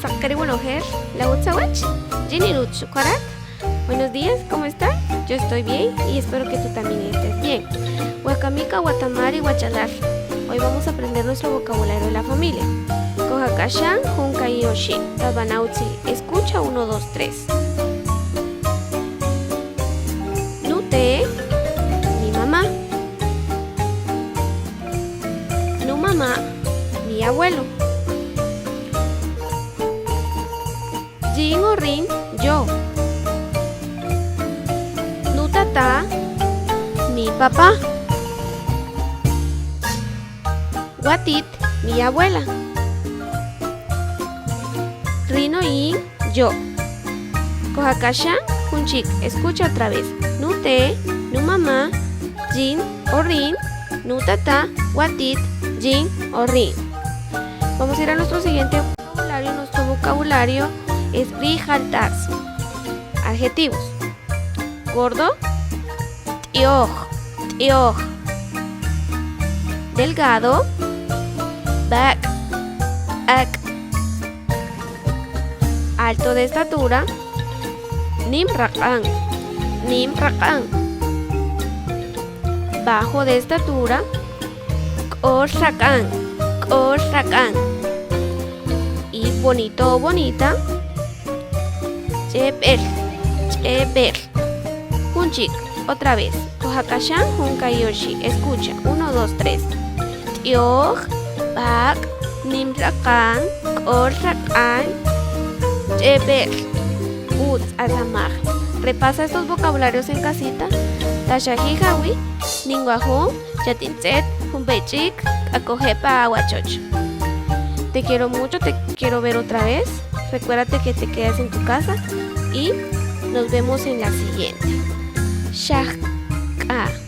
Sakariwonojer, la Utsawach, Jenny Kwarat. Buenos días, ¿cómo están? Yo estoy bien y espero que tú también estés bien. Wakamika, Watamari, Wachalar. Hoy vamos a aprender nuestro vocabulario de la familia. Kojakashan, Junka y Oshi. Tabanautzi. Escucha 1, 2, 3. Nute, mi mamá. Nu mamá, mi abuelo. Jin o Rin, yo. Nu tata, mi papá. Watit, mi abuela. Rino y yo. Kojakashan, Junchik, escucha otra vez. Nute, nu mamá, Jin o Rin, nu tata, Watit, Jin o Rin. Vamos a ir a nuestro siguiente vocabulario. Nuestro vocabulario es rijaltas. Adjetivos. Gordo, tioj, tioj. Delgado, back, ak. Alto de estatura, nimraqan, nimraqan. Bajo de estatura, k'orraqan, k'orraqan. Y bonito o bonita, ch'ep'el, ch'ep'el. Junchik, otra vez. Kojakashan, junkayoshi. Escucha, 1, 2, 3. Tioj, bak, nimraqan, k'orraqan, ch'ep'el. Utz, asamaj. Repasa estos vocabularios en casita. Tashajijawi, ninguaju, chatintzet, jumbechik, acojepa aguachocho. Te quiero mucho, te quiero ver otra vez. Recuérdate que te quedas en tu casa y nos vemos en la siguiente. Shaka.